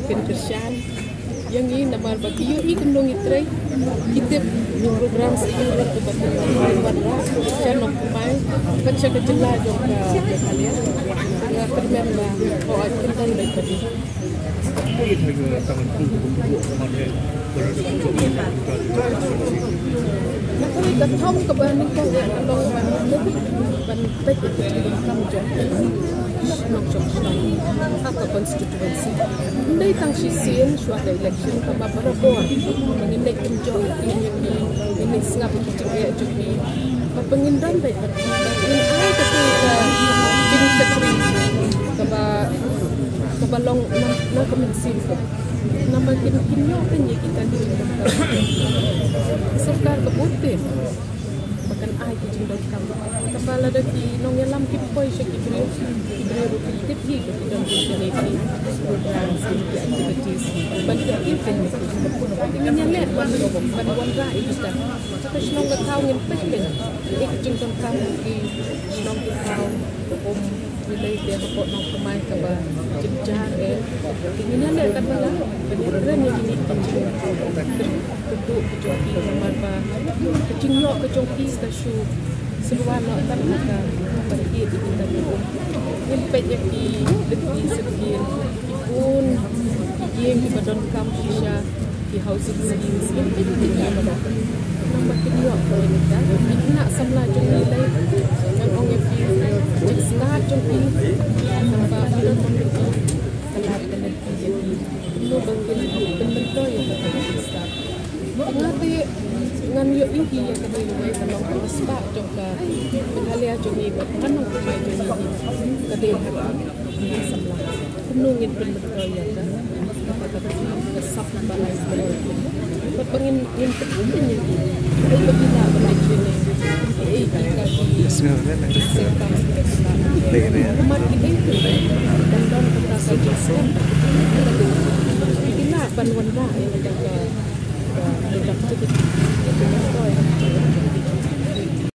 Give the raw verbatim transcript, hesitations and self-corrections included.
Kin kyrshan ïa ngi namar ba ki ïohi kumno ngi trei, ki tip ki program skim ruh ba kin wanrah kyrshan nongkynmaw, kat sha ka jylla jong ka Meghalaya. Nga kyrmen ba hooid kin don beit pat. Nga kyrmen ka thong kaba nyngkong ka long ban, ban peit ïa ka jingdonkam jong ki shnong jong shnong ha ka constituency. Ym dei tang shisien shuwa ka election, tangba barabor ba ngin leit kynjoh ïa ki, ngin leit sngap ïa ki jingeh jong ki. Bad ba ngin don beit, bad ngin ai kata ka jingshakri kaba, kaba long na, na ka mynsiem. Namar kin, kin ïoh kein ïa kita ki jingdonkam. Ka sorkar ka bun te ba kan ai ki jingdonkam. Tangba lada ki nongïalam ki poi sha ki briew, ki briew ruh ki tip hi ba ki don ki, ki, ki programs, ki, ki activities ban pynkit kein ïa ki. Te ngin ïaleh ban, ban wanrah ïa kita. Ka shnong ka thaw ngin peit kein ïa ki jingdonkam ki shnong ki thaw. Kum ngi lei te hapoh Nongthymmai kaba jynjar eh. Te ngin ïaleh katba lah ban ïakren ïa kine ki jingkynduh ki jong ki namar ba ka jingïoh ka jong ki ka shu syrwa noh tang ha kaba ïeit ïa kita ki um. Ngin peit ïa ki lynti syrngiew, ki bun ki ïing kiba donkam shisha. Ki housing schemes, ki, ki, ki, ki, ki, namar kin ïoh ko ïa kita. Ki khynnah samla jong ngi lei, ngan ong ïa phi, jingstad jong ki, namar ba ki don bun ki, ka lad ka lynti jong ki. Kumno ba kin pynmyntoi ïa ka jingstad. Nga te ngan ïohi ïa kane kawei ka long ka spah jong ka Meghalaya jong ngi bad ka Nongthymmai jong ngi. Ka dei ha ki samla. Kumno ngin pynmyntoi ïa ka, ka, ka, ka sap ba ai. Bad ba ngin, ngin pynmyntoi ïa ki. Ai ba ki lah ban leit training. Ai ki ka ki. Yes, ma'am. Yes, ma'am. Namar ki dei ki ban don ka ka ka jingstad. Ki lah ban wanrah ïa ka